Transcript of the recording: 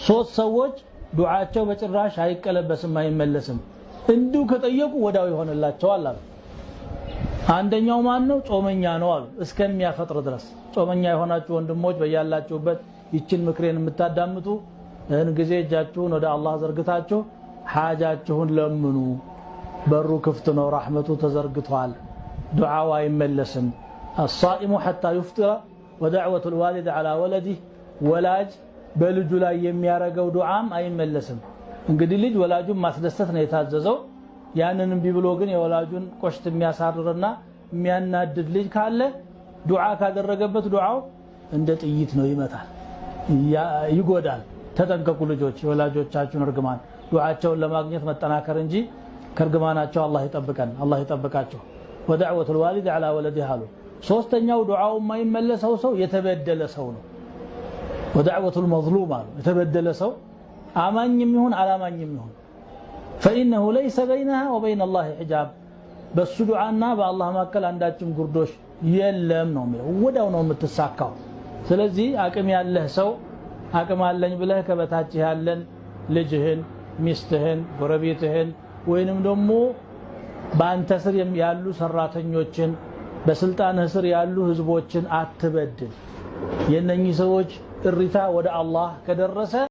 ሶስት ሰዎች ዱዓቸው በጭራሽ አይቀለበስም፣ አይመለስም። እንዲሁ ከጠየቁ ወዳው ይሆንላቸዋል አሉ። አንደኛው ማን ነው? ጾመኛ ነው አሉ፣ እስከሚያፈጥር ድረስ። ጾመኛ የሆናችሁ ወንድሞች በያላችሁበት ይችን ምክሬን የምታዳምጡ ይህን ጊዜ እጃችሁን ወደ አላህ ዘርግታችሁ ሓጃችሁን ለምኑ። በሩ ክፍት ነው፣ ራሕመቱ ተዘርግቷል። ዱዓው አይመለስም። الصائم حتى يفطر ودعوة الوالد على ولده፣ ወላጅ በልጁ ላይ የሚያረገው ዱዓም አይመለስም። እንግዲህ ልጅ ወላጁን ማስደሰት ነው የታዘዘው። ያንን እምቢ ብሎ ግን የወላጁን ቆሽት የሚያሳርርና የሚያናድድ ልጅ ካለ ዱዓ ካደረገበት ዱዓው እንደ ጥይት ነው፣ ይመታል፣ ይጎዳል። ተጠንቀቁ ልጆች፣ የወላጆቻችሁን እርግማን ዱዓቸውን ለማግኘት መጠናከር እንጂ ከእርግማናቸው አላህ ይጠብቀን፣ አላህ ይጠብቃቸው። ወደዕወቱ ልዋሊድ ዐላ ወለዲህ አሉ። ሶስተኛው ዱዓው የማይመለሰው ሰው የተበደለ ሰው ነው። ወደዕወቱ ልመዝሉም አሉ። የተበደለ ሰው አማኝም ይሁን አላማኝም ይሁን ፈኢነሁ ለይሰ በይነሃ ወበይነ ላሂ ሒጃብ፣ በሱ ዱዓና በአላህ መካከል አንዳችም ጉርዶሽ የለም ነው የሚለው። ወዲያው ነው የምትሳካው። ስለዚህ አቅም ያለህ ሰው አቅም አለኝ ብለህ ከበታችህ ያለን ልጅህን፣ ሚስትህን፣ ጎረቤትህን ወይንም ደግሞ በአንተ ስር ያሉ ሰራተኞችን፣ በስልጣንህ ስር ያሉ ህዝቦችን አትበድል። የእነኚህ ሰዎች እሪታ ወደ አላህ ከደረሰ